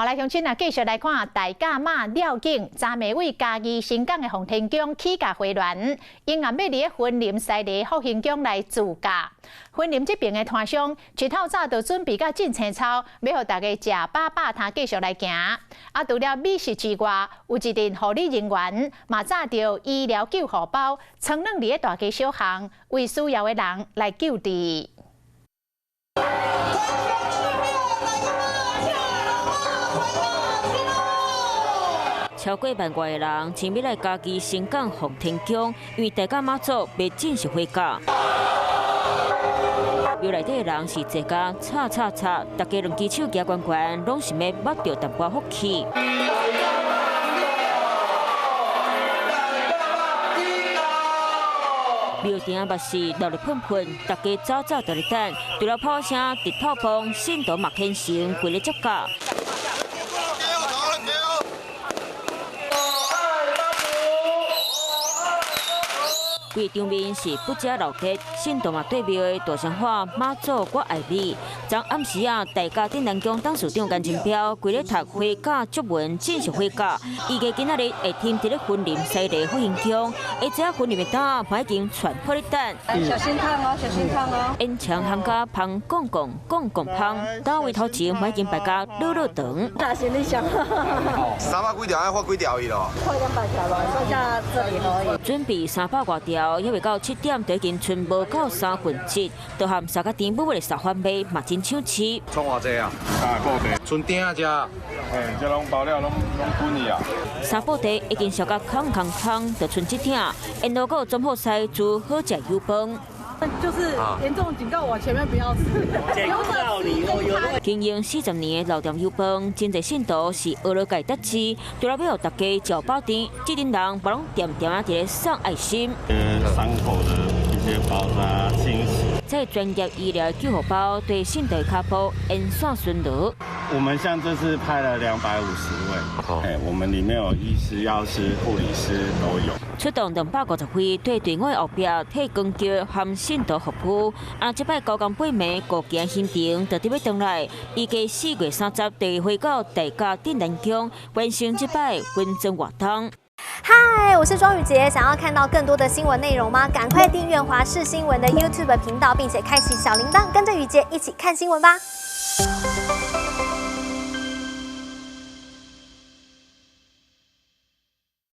好來，鄉親啊，繼續來看大甲媽廖景，昨暝為嘉義新港的奉天宮起駕花輪，𪜶欲佇咧雲林西螺復興宮來自駕。雲林這爿的攤商一透早就準備甲真青草，欲予大家食飽飽，通繼續來行。啊，除了美食之外，有一陣護理人員嘛紮著醫療救護包，藏儂佇咧大街小巷，為需要的人來救治。超過萬外个人，前欲來嘉義新港奉天宮，因為大甲媽祖欲正式火駕。廟內底的人是坐甲吵吵吵，大家兩支手舉懸懸，攏是欲捌著淡薄仔福氣。廟埕嘛是熱熱噴噴，大家早早就咧等，除了炮聲、直透風，信徒嘛虔誠，規咧接駕。規場面是不遮鬧熱，信徒嘛對廟的大聲喊媽祖我愛你。昨暗時啊，大甲鎮瀾宮董事長顏清標規咧讀火駕祝文，正式火駕。預計今仔日會停佇咧雲林西螺復興宮，會知影雲林的擔仔已經傳破咧等。小心燙哦，小心燙哦。演唱行家芳講講講講芳，單位頭前已經排甲落落長。大行李箱。300幾條，愛發幾條去咯？快200條咯，剩下這裡而已。準備300外條。猶未到7點，就已經賰無夠三分之一，就和三角甜母母的撒番賣嘛真搶市。創偌濟啊？三布袋。賰鼎只。嘿，這攏包了，攏攏滾去啊。三布袋已經燒甲空空空，就賰這鼎。沿路閣有總鋪師煮好食油飯。就是嚴重警告我前面不要吃。警告你，經營40年的老店油飯，真濟信徒是學了界得知，除了欲予大家食飽甜，這陣人嘛攏恬恬仔佇咧送愛心。傷口的一些包紮清洗。這專業醫療救護包對信徒跤步沿線巡邏。我們像這次派了250位，哎，我們裡面有醫師、藥師、護理師都有。出動250位對隊伍後壁替光腳和信徒服務。啊，這擺高工八暝五行行程就佇欲轉來，預計4月30日回到大甲鎮瀾宮完成這擺分裝活動。嗨，我是莊宇傑，想要看到更多的新聞內容嗎？趕快訂閱華視新聞的 YouTube 頻道，並且開啟小鈴鐺，跟着宇傑一起看新聞吧。